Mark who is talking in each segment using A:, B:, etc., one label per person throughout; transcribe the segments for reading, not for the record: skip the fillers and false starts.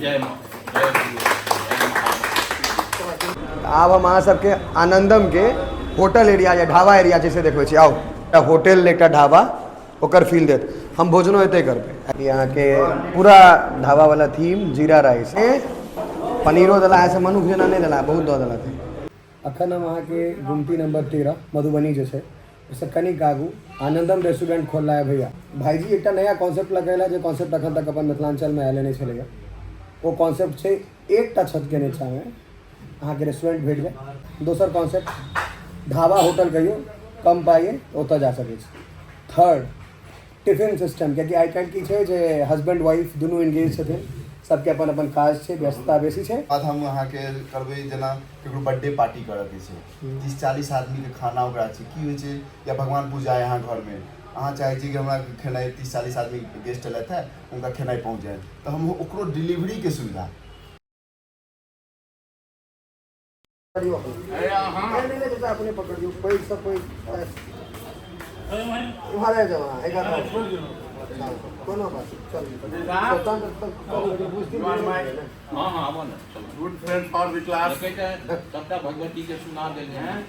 A: जय माँ, जय गुरु, जय महादेव।
B: आब हम अहाँ सबके आनंदम के होटल एरिया या ढाबा एरिया जैसे देखबै छी। आउ, एकटा होटल, एकटा ढाबा, ओकर फील देत। हम भोजनो एतै करबै। ई अहाँके पूरा ढाबा वाला थीम, जीरा राइस, पनीरो देला है से मनुख जेना नहि देला, बहुत दऽ देला। अखन हम अहाँके गुमती नंबर 13 मधुबनी जे छै ओहिसँ कनिक आगू आनंदम रेस्टोरेंट खोलला है भैया। भाईजी एकटा नया कॉन्सेप्ट लगेला, जे कॉन्सेप्ट अखन तक अपन मिथिलांचलमे आयल नहि छलैया। ओ कॉन्सेप्ट छै एकटा छतके नीचाँमे अहाँके रेस्टोरेंट भेट जायत। दोसर कॉन्सेप्ट ढाबा होटल कहियौ, कम पाइ अइ तऽ ओतऽ जा सकै छी। थर्ड टिफिन सिस्टम, कियाकि आइ काल्हि की छै जे हस्बैंड वाइफ दुनू एंगेज छथिन, सबके अपन अपन काज छै, व्यस्तता बेसी छै।
C: बाद हम अहाँके करबै, जेना ककरो बर्थडे पार्टी करऽके छै, 30-40 आदमीके खाना ओकरा छै, की होइ छै, या भगवान पूजा अइ अहाँ घरमे, अहाँ चाहै छी कि हमरा खेनाइ 30-40 आदमी गेस्ट एलथि हँ, हुनका खेनाइ पहुँच जाय, तऽ हम ओकरो डिलीवरीके सुविधा
A: अरे अहाँ
B: नहीं नहीं चाचा, अपने पकड़ियो, पैघ से पैघ उम्हर आबि जाओ अहाँ, एक आध कोनो बात नहीं, चल स्वतंत्र तक बुझती नहीं ने।
A: हाँ हाँ, आबो ने, चलो।
D: Good friend for the class.
A: देखै छै, सबटा भगवती के सुना देलियै हैं।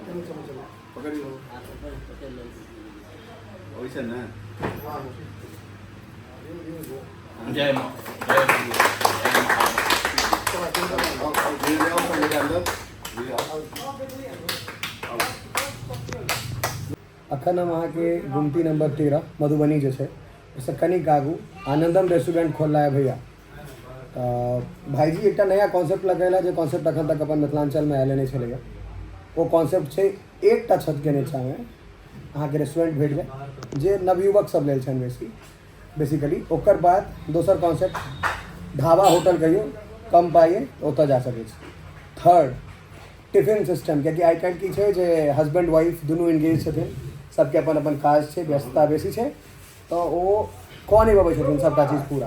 B: चलू चलू चलू।
C: पकड़ियौ ओहिसँ ने।
B: हाँ।
A: जय माँ, जय गुरु, जय महादेव।
C: आउ, आउ, धीरे धीरे आउ, सब गोटे अन्दर धीरे आउ।
B: अखन हम अहाँके गुमती नंबर 13 मधुबनी जे छै ओहिसँ कनिक आगू आनंदम रेस्टोरेंट खोलला है भैया। तऽ भाईजी एकटा नया कॉन्सेप्ट लगेला, जे कॉन्सेप्ट अखन तक अपन मिथिलांचलमे आयल नहि छलैया। ओ कॉन्सेप्ट छै एकटा छतके नीचाँमे अहाँके रेस्टोरेंट भेट जायत, जे नवयुवक सब लेल छनि बेसी बेसिकली। ओकर बाद दोसर कॉन्सेप्ट ढाबा होटल कहियौ, कम पाइ अइ तऽ ओतऽ जा सकै छी। थर्ड टिफिन सिस्टम, कियाकि आइ काल्हि की छै जे हस्बैंड वाइफ दुनू एंगेज छथिन, सबके अपन अपन काज छै, व्यस्तता बेसी छै, तऽ ओ कऽ नहि पबै छथिन सबटा चीज पूरा।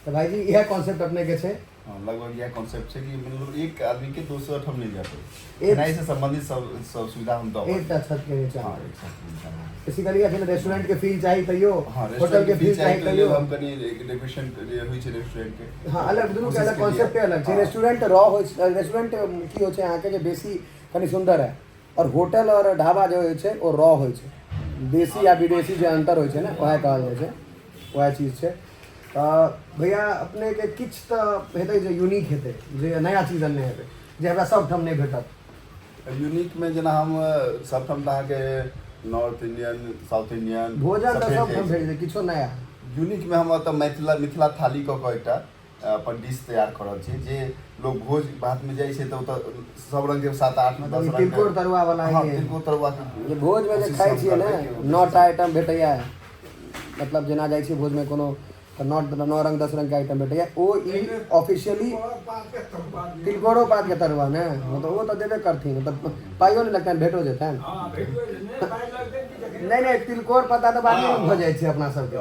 B: तऽ भाईजी, इएह कॉन्सेप्ट अपनेके छै?
C: हाँ, लगभग इएह कॉन्सेप्ट छै कि मतलब एक आदमी के दोसर ठाम नहि जाय पड़े,
B: एक
C: खेनाइ से संबंधित सब सब सुविधा हम दऽ
B: एकटा छत के नीचा।
C: हाँ, एक छत के नीचा।
B: बेसिकली अखन रेस्टोरेंट के फील चाही तैयो,
C: हाँ,
B: होटल के फील चाही
C: चाही
B: तैयो
C: हम कनि डेकोरेशन जे होइ छै रेस्टोरेंट के।
B: हाँ, अलग दुनू के
C: कोशिश
B: अलग
C: केलियै।
B: कॉन्सेप्टे अलग छै। रेस्टोरेंट रॉ होइ छै, रेस्टोरेंट की होइ छै अहाँके जे बेसी कनि सुन्दर है, और होटल और ढाबा जे होइ छै ओ रॉ होइ छै। देसी आ विदेशी जे अंतर होइ छै ने, वएह कहल जाइ छै, वएह चीज छै। तऽ भैया, अपनेके किछु तऽ हेतै जे यूनिक हेतै, जे नया चीज अनने हेतै, जे हमरा सबठाम नहि भेटत।
C: यूनिकमे जेना हम सबठाम तऽ अहाँके नॉर्थ इंडियन, साउथ इंडियन
B: भोजन
C: सब
B: तऽ
C: भेट
B: सबठाम
C: जाइ
B: भेट
C: छै।
B: जेतै, किछो नया।
C: यूनिकमे हम ओतऽ मिथिला मिथिला थाली कऽ कऽ एकटा अपन डिश तैयार कऽ रहल छी, जे लोक भोज भातमे जाइ छै तऽ ओतऽ सब रङ्गके 7, 8,
B: मतलब
C: 10
B: ई
C: रङ्गके
B: तिलकोर तरुआ वाला।
C: हँ,
B: ई
C: तिलकोर तरुआके
B: जे भोजमे जे
C: कोशिश
B: खाइ
C: हम
B: छियै ने,
C: करबै कि ओ
B: 9 टा आइटम भेटैया, मतलब जेना जाइ छियै भोजमे कोनो तऽ 9 9 रङ्ग 10 रङ्गके आइटम भेटैया, ओ ई ऑफिशियली तिलकोरो पातके तरुआ ने, तऽ ओ तऽ देबे करथिन, तऽ पाइयो नहि लगतनि, भेटो जेतनि। नहि नहि, तिलकोर पत्ता तऽ बादमे भऽ जाइ छै अपना सबके,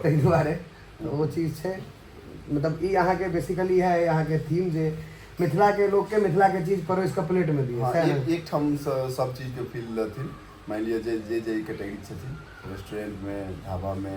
B: ताहि दुआरे तऽ ओ चीज छै। मतलब ई अहाँके बेसिकली है अहाँके थीम जे मिथिलाके लोकके मिथिलाके चीज परोसि कऽ प्लेटमे दिअ।
C: हँ,
B: सएह ने?
C: एक एक ठामसँ सब चीजके फील लेथिन। मानि लिअ जे जे जे कैटेगरी छथिन, रेस्टोरेंटमे, ढाबामे,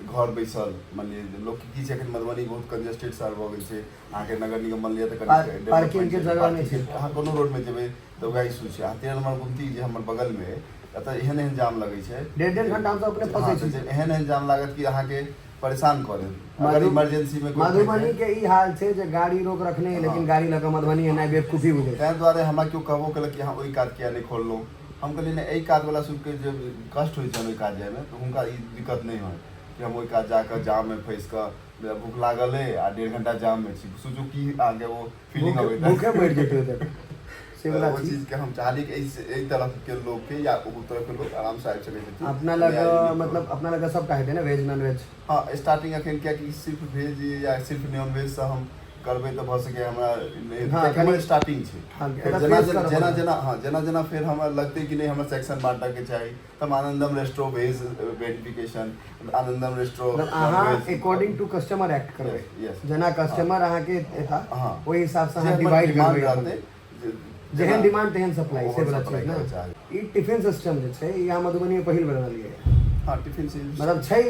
C: घर बैसल, मानि लिअ जे लोकके की छै, एखन मधुबनी बहुत कंजेस्टेड शहर भऽ गेल छै अहाँके। नगर निगम मानि लिअ तऽ कनि
B: पार्किंग के
C: डेवलपमेंट छै,
B: जगह नहि
C: पार्किंग
B: छै।
C: अहाँ कोनो रोडमे जेबै तऽ वएह इशू छै। अहाँ 13 नंबर गुमती जे हमर बगलमे अइ, एतऽ एहन एहन जाम लगै छै।
B: डेढ़ डेढ़ घंटा हमसब अपने फँसै
C: तऽ
B: छी।
C: जे एहन एहन जाम लागत कि अहाँके परेशान कऽ देत, अगर इमरजेंसी मे कोइ
B: मधुबनी के ई हाल छै जे गाड़ी रोक रखने है, लेकिन गाड़ी लऽ कऽ मधुबनी एनाइ बेवकूफी बुझै छै।
C: ताहि दुआरे हमरा केओ कहबो केलक कि अहाँ ओहि कात किया नहि खोललहुँ। हम कहलियै नहि, एहि कात वला सबके जे कष्ट होइ छनि ओहि कात जाइमे, तऽ हुनका ई दिक्कत नहि होइ कि हम ओहि कात जाकऽ जाममे फँसि कऽ, भूख लागल अइ आ 1.5 घंटा जाममे छी, सोचू की अहाँके ओ फीलिंग अबैत।
B: भूखे मरि जेतै ओतऽ से वला
C: ओ
B: चीज।
C: चीजके हम चाहलियै कि एहि तरफके लोकके या ओ तरफके लोक आरामसँ आबि सकै छथिन।
B: अपना लग
C: नया unique।
B: मतलब अपना लग सबटा हेतै ने, वेज नॉन वेज?
C: हँ, स्टार्टिंग अखन, कियाकि सिर्फ भेज या सिर्फ नॉन वेजसँ हम करबै तऽ भऽ सकैए हमरा नहि, कियाकि हमर स्टार्टिंग छै। फेर
B: एतऽ
C: जेना
B: face
C: जेना
B: करऽ
C: जेना
B: पड़त।
C: जेना, हँ, जेना जेना फेर हमरा लगतै कि नहि, हमरा सेक्शन बाँटऽके चाही, तऽ हम आनंदम रेस्ट्रो वेज वेरिफिकेशन, आनंदम रेस्ट्रो
B: मतलब अहाँ अकॉर्डिंग टू कस्टमर एक्ट करबै?
C: Yes.
B: जेना कस्टमर अहाँके एता, ओहि हिसाबसँ
C: जे
B: अहाँ
C: हमर
B: डिवाइड
C: डिमांड
B: करबै अपन।
C: रहतै
B: जेहन डिमांड तेहन सप्लाई, से
C: ओहन
B: वला
C: supply
B: चीज ने।
C: करऽ चाहबै।
B: ई टिफिन सिस्टम जे छै, ई अहाँ मधुबनीमे पहिल बेर बनलियै?
C: हँ, टिफिन सिस्टम
B: मतलब छै।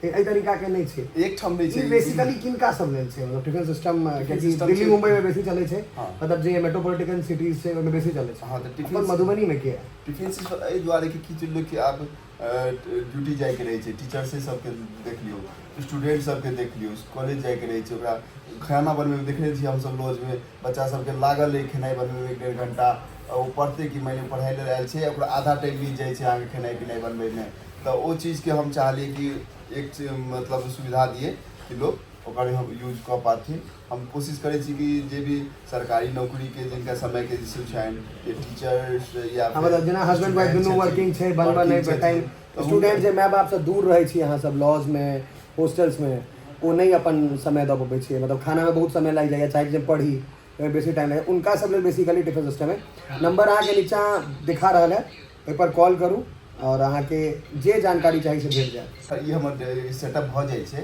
B: एहि तरीकाके नहि छै।
C: एकठाम नहि छै।
B: ई बेसिकली किनका सब लेल छै? मतलब टिफिन सिस्टम कियाकि
C: system
B: Delhi
C: छै।
B: मुंबई में बेसी चलै छै।
C: हाँ।
B: मतलब जे मेट्रोपॉलिटन सिटीज छै ओहिमे बेसी चलै छै।
C: हाँ, तऽ टिफिन
B: अपन मधुबनी में के है?
C: टिफिन सिस्टम एहि दुआरे कि किछु लोकके आब ड्यूटी जाइके रहै छै, टीचर्से सबके देख लियौ, स्टूडेंट सबके देख लियौ, कॉलेज जाइके रहै छै, ओकरा खाना बनबैमे देखने छियै हमसब लॉजमे बच्चा सबके लागल रहै खेनाइ बनबैमे 1.5 घंटा। ओ पढ़तै कि मानि लिअ पढ़ाइ लेल आयल छै, ओकरा आधा टाइम बीत जाइ छै अहाँके खेनाइ पिनाइ बनबैमे। तऽ ओ चीजके हम चाहलियै कि एक मतलब सुविधा दियै कि लोक ओकर हम यूज कऽ पाथिन। हम कोशिश करै छी कि जे भी सरकारी नौकरीके जिनका समयके इश्यू छनि, जे टीचर्स या
B: हाँ, मतलब जेना हस्बैंड वाइफ दुनू वर्किंग छै, बनबऽ नहि टाइम, स्टूडेंट जे माय बापसँ दूर रहै छी अहाँ सब लॉज में, हॉस्टल्स में, ओ नहि अपन समय दऽ पबै छियै, मतलब खानामे बहुत समय लागि जाइए, चाहे जे पढ़ी ओहिमे बेसी टाइम लागि, उनका सब लेल बेसिकली टिफिन सिस्टम है। नंबर अहाँके नीचाँ दिखा रहल है, ओहिपर कॉल करू आओर अहाँके जे जानकारी चाही से भेट जायत।
C: ई हमर सेटअप भऽ जाइ छै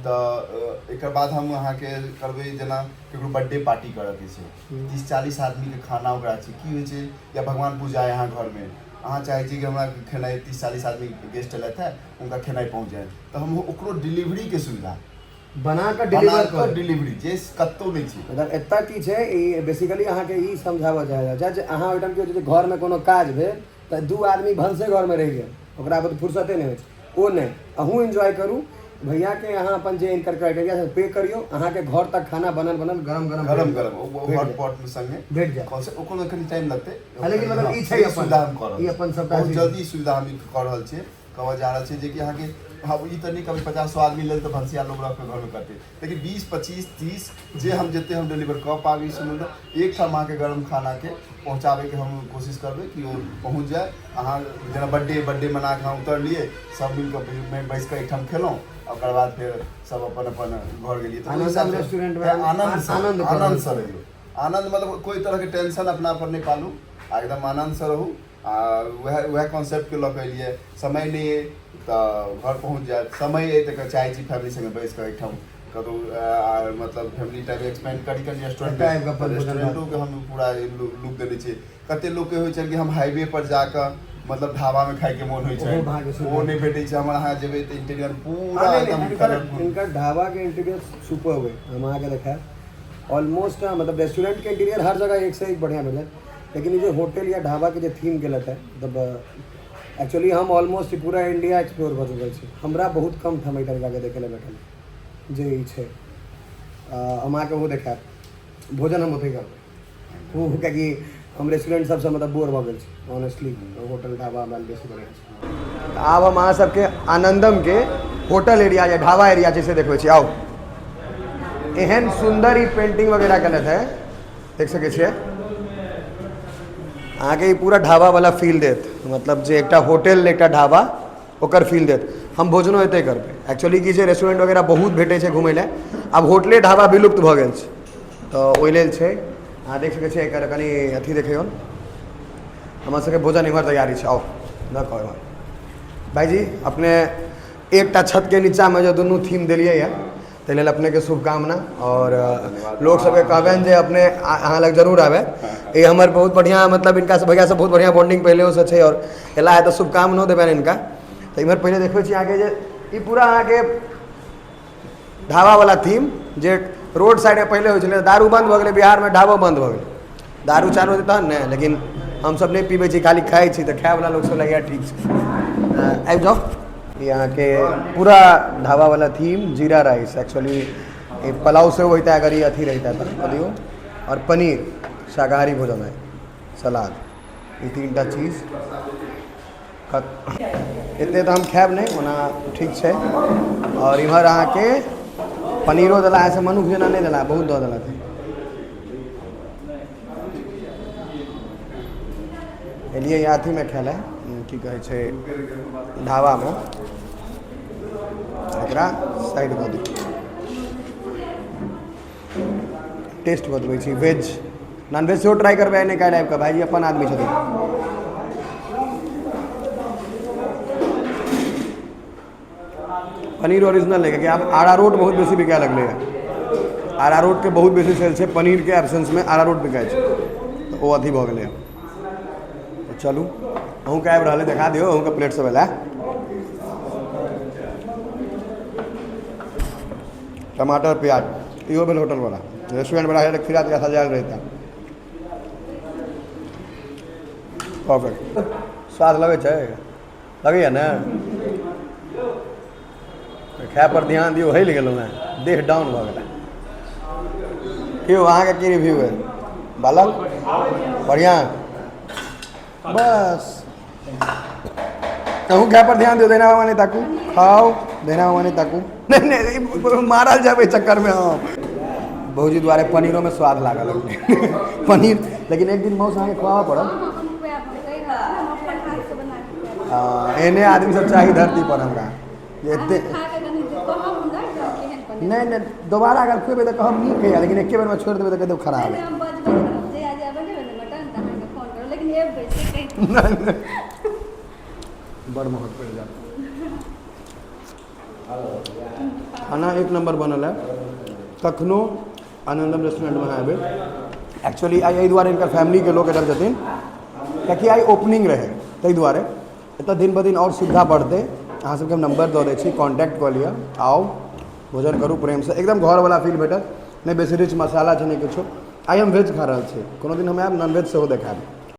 C: तऽ एकर बाद हम अहाँके करबै, जेना ककरो बर्थडे पार्टी करऽके छै, 30-40 आदमीके खाना ओकरा छै, की होइ छै, या भगवान पूजा है अहाँ घरमे, अहाँ चाहै छी कि हमरा खेनाइ 30-40 आदमी गेस्ट एलथि है, हुनका खेनाइ पहुँच जाय, तऽ हम ओकरो डिलीवरीके सुविधा
B: बना कऽ
C: बना
B: डिलीवर
C: कऽ
B: करू।
C: डिलीवरी जे कतहु नहि छै।
B: मतलब एतऽ की छै, ई बेसिकली अहाँके ई समझाबऽ चाहै छै जे अहाँ ओहिठाम की होइ छै जे घरमे कोनो काज भेल तऽ दू आदमी भनसे घरमे रहि गेल, ओकरा बाद फुर्सते नहि होइ छै। ओ नहि, अहूँ एन्जॉय करू। भैयाके अहाँ अपन जे इनकर क्राइटेरिया से पे करियौ, अहाँके घर तक खाना बनल बनल गरम गरम
C: गरम
B: भेट
C: गरम ओ
B: भेट
C: हॉट
B: जायत।
C: पॉट संगे
B: भेट जायत।
C: कौन से ओकरो कनि टाइम लगतै।
B: हाँ, लेकिन मतलब ई छै
C: ई
B: अपन-
C: सुविधा हम कऽ रहल
B: ई
C: छी।
B: अपन सबटा
C: बहुत
B: चीज।
C: जल्दी ई सुविधा हम ई कऽ रहल छियै, कहऽ जा रहल छियै जेकि अहाँके, हाँ, ई तऽ नहि कहबै 50-100 आदमी लेल तऽ भनसिया लोक रखबै घरमे करतै, लेकिन 20, 25, 30 जे हम जते हम डिलीवर कऽ पाबी समझ एकठाम अहाँके गरम खानाके पहुँचाबैके हम कोशिश करबै कि ओ पहुँच जाय। अहाँ जेना बर्थडे बर्थडे मना कऽ अहाँ उतरलियै, सब मिल कऽ बैस कऽ एकठाम खेलहुँ, ओकर बाद फेर सब अपन अपन घर गेलियै, तऽ ओहि
B: आनंदम
C: हिसाबसँ
B: रेस्टोरेंटमे
C: आनन्दसँ
B: आनन्द कऽ रहल
C: आनन्दसँ रहियौ, आनन्द मतलब कोइ तरहके टेंशन अपना पर नहि पालू आ एकदम आनन्दसँ रहू। आ वएह वएह कॉन्सेप्टके लऽ कऽ एलियै। समय नहि अइ तऽ घर पहुँच जायत, समय अइ तऽ चाहै छी फैमिली सङ्गे बैस कऽ एकठाम कतहु मतलब फैमिली टाइम स्पेंड करी कनि।
B: एतय आबि कऽ अपन भोजन भात।
C: रेस्टोरेंटोके हम पूरा लुक देने छियै। कते लोकके होइ छै कि हम हाईवे पर जाकऽ मतलब ढाबामे खाइके मोन होइ छै,
B: ओहो अहाँके सुविधा।
C: ओ नहि भेटै छै। हमर अहाँ जेबै तऽ इंटीरियर पूरा
B: हाँ, नहीं,
C: एकदम
B: नहीं, हिनकर
C: कलरफुल।
B: हिनकर ढाबा के इंटीरियर सुपर हुए, हम अहाँके देखायब। ऑलमोस्ट मतलब रेस्टोरेंट के इंटीरियर हर जगह एक से एक बढ़िया मिल जायत, लेकिन ई जे होटल या ढाबा के जे थीम केलक है, मतलब एक्चुअली हम ऑलमोस्ट पूरा इंडिया एक्सप्लोर भऽ चुकल छी, हमरा बहुत कम ठाम एहि तरीकाके देखै लए भेटल जे ई छै। हम अहाँके ओहो देखायब। भोजन हम ओतहि करबै ओ, कियाकि हम रेस्टोरेंट सबसँ मतलब बोर भऽ गेल छी ऑनेस्टली, होटल ढाबा हमरा बेसी बढ़िआँ छै। आब हम अहाँ सबके आनंदम के होटल एरिया या ढाबा एरिया छै से देखबै छी, आउ। एहन सुन्दर ई पेंटिंग वगैरह केलथि है, देख सकै छियै। अहाँके ई पूरा ढाबा वाला फील देत, मतलब जे एकटा होटल, एकटा ढाबा, ओकर फील देत। हम भोजनो एतै करबै। एक्चुअली की छै, रेस्टोरेंट वगैरह बहुत भेटै छै घुमै लए, आब होटले ढाबा विलुप्त भऽ गेल छै, तऽ ओहि लेल छै। अहाँ देख सकै छियै, एकर कनि अथी देखियौ। हमर सबके भोजन इम्हर तैयारी छै, आउ न कहू। इम्हर भाइजी अपने एकटा छतके नीचाँमे जे दुनू थीम देलियै यऽ, ताहि लेल अपनेके शुभकामना आओर लोक सबके कहबनि जे अपने अहाँ लग जरूर आबै। ई हमर बहुत बढ़िआँ, मतलब हिनका से भैया से बहुत बढ़िआँ बॉन्डिंग पहिलेओसँ छै आओर एला है तऽ शुभकामनो देबनि हिनका। तऽ इम्हर पहिले देखबै छी अहाँके जे ई पूरा अहाँके ढाबावला थीम जे रोड साइडमे पहिले होइ छलै। दारू बन्द भऽ गेलै बिहारमे, ढाबो बन्द भऽ गेलै। दारू चालू हेतै तहन ने, लेकिन हमसब नहि पीबै छी, खाली खाइ छी, तऽ खायवला लोक सब लए ठीक छै। तऽ आबि जाउ। ई अहाँके पूरा ढाबावला थीम, जीरा राइस, एक्चुअली ई पुलाव सेहो होइता अगर ई अथी रहिता तऽ कऽ दियौ, आओर पनीर, शाकाहारी भोजन है, सलाद, ई तीन टा चीज। एते तऽ हम खायब नहि, ओना ठीक छै। आओर इम्हर अहाँके पनीरो देला है, से मनुख जेना नहि देला, बहुत दऽ देलक। एलियै अथीमे खाय लए, की कहै छै, ढाबामे। एकरा साइड कऽ दियौ। टेस्ट बतबै छी, वेज नॉन वेज सेहो ट्राई करबै आइ काल्हि आबि कऽ। भाइजी अपन आदमी छथिन। पनीर ओरिजिनल नहि, कियाकि आब अरारोट बहुत बेसी बिकाय लगलै हँ। अरारोटके बहुत बेसी सेल छै, पनीरके एब्सेंसमे अरारोट बिकाइ छै, तऽ ओ अथी भऽ गेलै हँ। तऽ चलू, अहूँके आबि रहल है, देखा दियौ अहूँके प्लेट सब एला। टमाटर प्याज। इहो भेल होटलवला, रेस्टोरेंटवला है, खीरा तीरा सजायल रहता। परफेक्ट स्वाद लगै छै, लगैए ने? खाय पर ध्यान दियौ। हिल गेलहुँ हेँ, देह डाउन भऽ गेल। की यौ, अहाँके की रिव्यू है बालक? बढ़िआँ। बस कहूँ, खाय पर ध्यान दियौ। दहिना बाबा नहि ताकू, खाउ। दहिना बाबा नहि ताकू। नहि नहि, ई मारल जेबै चक्करमे हम। भौजी दुआरे पनीरोमे स्वाद लागल पनीर। लेकिन एक दिन मौस अहाँके खुआबऽ पड़त।
D: हँ, हम खुआएब। हम कहि रहल छी, हम अपन हाथसँ बना कऽ खुआएब।
B: हँ, एहने आदमी सब चाही धरती पर हमरा जे
D: अहाँ
B: एते
D: खा कऽ कनि कहब हमरा जे केहन पनीर।
B: नहि नहि, दोबारा अगर खुएबै तऽ कहब नीक है, लेकिन एके बेरमे छोड़ि देबै तऽ कहि देब खराब
D: नहि,
B: है।
D: हम बजबैत रहब। जहिया जहिया बनेबै ने मटन तऽ अहाँके फोन करब, लेकिन एबै से कहि।
B: बड़ महग पड़ि जायत। खाना एक नंबर बनल है। कखनो आनंदम रेस्टोरेंटमे अहाँ एबै। एक्चुअली आइ एहि दुआरे हिनकर फैमिलीके लोक एतऽ छथिन, कियाकि आइ ओपनिंग रहै, ताहि दुआरे। एतऽ दिन ब दिन आओर सुविधा बढ़तै। अहाँ सबके हम नंबर दऽ दै छी, कॉन्टैक्ट कऽ लिअ, आउ, भोजन करू प्रेमसँ। एकदम घरवला फील भेटत। नहि बेसी रिच मसाला छै, नहि किछो। आइ हम वेज खा रहल छी। कोनो दिन हम आयब, नॉन वेज सेहो देखायब।